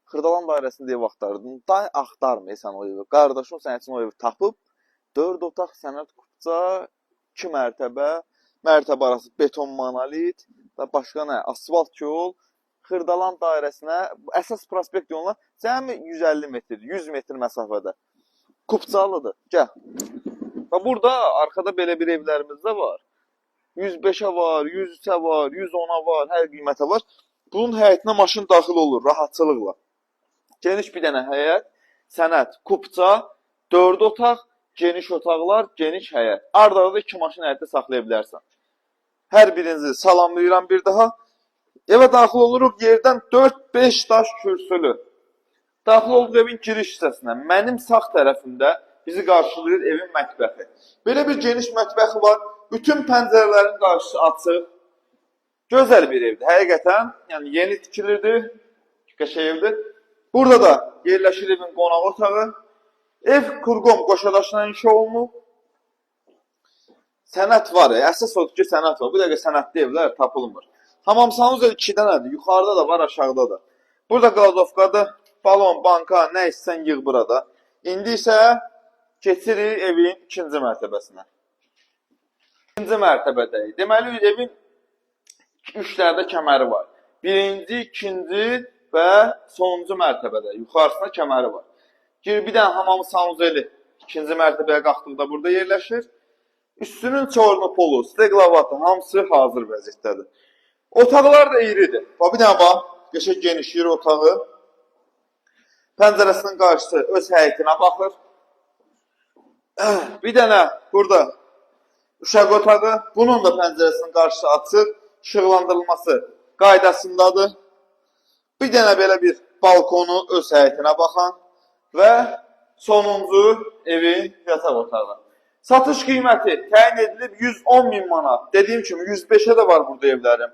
Xırdalan dairəsində ev axtardın. Day axtarmırsan o evi. Qardaşım sənin üçün o evi tapıb. 4 otaq, sənəd kupça, 2 mərtəbə, mərtəbə arası beton monolit və başqa nə? Asfalt yol. Xırdalan dairəsinə, əsas prospekt yoluna cəmi 150 metr, 100 metr məsafədə. Kupçalıdır. Gəl. Və burada arxada belə bir evlərimiz də var. 105-ə var, 103-ə var, 110-a var, hər qiymətə var. Bunun həyətinə maşın daxil olur rahatçılıqla. Geniş bir dənə həyət, sənəd, kupça, 4 otaq, geniş otaqlar, geniş həyət. Arda-arda 2 maşın həyətdə saxlaya bilərsən. Hər birinizi salamlayıram bir daha. Evə daxil oluruq, yerdən 4-5 daş kürsülü. Daxil olduq evin giriş hissəsinə. Mənim sağ tərəfimdə bizi qarşılayır evin mətbəxi. Belə bir geniş mətbəxi var. Bütün pəncərələrin qarşısı açıq. Gözəl bir evdir. Həqiqətən, yəni yeni tikilirdi. Qəşəng evdir. Burada da yerləşir evin qonaq otağı. Ev kurqom qoşadaşla inşa olunub. Sənəd var. Əsas odur ki, sənəd var. Bu dəqiqə sənədli evlər tapılmır. Hamam sanuzel 2 dənədir. Yuxarıda da var, aşağıda da. Burada qladovkadır. Balon, banka, nə istəsən yığ burada. İndi isə keçirik evin ikinci mərtəbəsinə. İkinci mərtəbədəyik. Deməli, evin 3 dənə də kəməri var. Birinci, ikinci və sonuncu mərtəbədə. Yuxarısında kəməri var. Gir bir dənə hamam sanuzeli ikinci mərtəbəyə qalxdıqda burada yerləşir. Üstünün çornu polu, steglavatı hamısı hazır vəziyyətdədir. Otaqlar da iridir. Bax bir dənə bax, qəşəng geniş yer otağı. Pəncərəsinin qarşısı öz həyətinə baxır. Bir dənə burada uşaq otağı. Bunun da pəncərəsinin qarşısı açıq, işıqlandırılması qaydasındadır. Bir dənə belə bir balkonu öz həyətinə baxan və sonuncu evin yataq otağı. Satış qiyməti təyin edilib 110 min manat. Dediyim kimi 105-ə də var burada evlərim.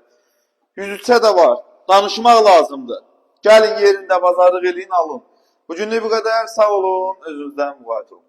103-ə də var. Danışmaq lazımdır. Gəlin yerində bazarlıq eləyin, alın. Bugünlük bu qədər. Sağ olun. Özünüzdən müğayət olun.